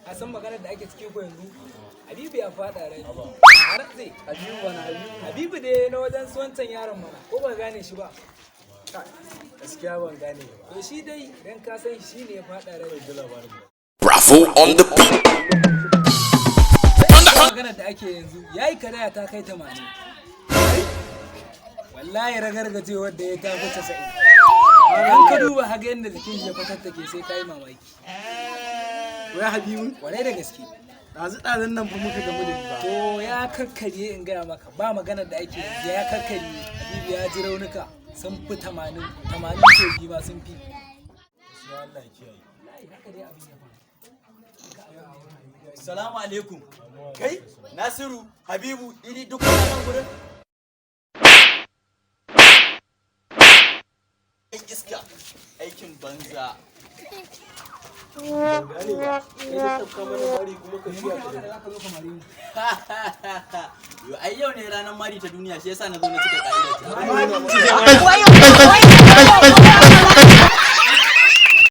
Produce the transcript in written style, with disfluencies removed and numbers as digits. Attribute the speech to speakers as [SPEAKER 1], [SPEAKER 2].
[SPEAKER 1] A san maganar da ake ciki ko yanzu? Habibu ya fada rai. Har zai.
[SPEAKER 2] Habibu wani Habibu?
[SPEAKER 1] Habibu dai na wajen su wancan yaron mana, ko ba gane shi ba?
[SPEAKER 2] Gaskiya ban gane ba.
[SPEAKER 1] To shi dai dan ka san shi ne ya fada rai.
[SPEAKER 3] Bravo on the beat.
[SPEAKER 1] Maganar da ake yanzu yayi karaya ta kai 80. Wallahi ragargaje wanda ya tafi 90. Idan ka duba haga yadda jikin ya fatattake, sai ka yi mamaki.
[SPEAKER 2] Wai Habibu?
[SPEAKER 1] Kwarai da gaske.
[SPEAKER 2] Ɗazu ɗazun nan fa muka gamu da shi ba.
[SPEAKER 1] To ya kakkarye, in gaya maka, ba maganar da ake yanzu ya kakkarye. Habibu ya ji raunuka sun fi 80, 80 ke biyu ma sun fi.
[SPEAKER 2] Allah ya kiyaye.
[SPEAKER 1] Wallahi haka dai abin ya faru.
[SPEAKER 4] Salamu alaikum. Kai, Nasiru, Habibu, Idi, duk kuna nan gurin? Ai iska, aikin banza.
[SPEAKER 2] Ban gane ba. Kai da tafka mana mari kuma ka shiya ka
[SPEAKER 1] Haka da zaka zo ka mare mu.
[SPEAKER 4] Yo, ai yau ne ranar mari ta duniya, shi yasa na zo na cika ka'idar ta.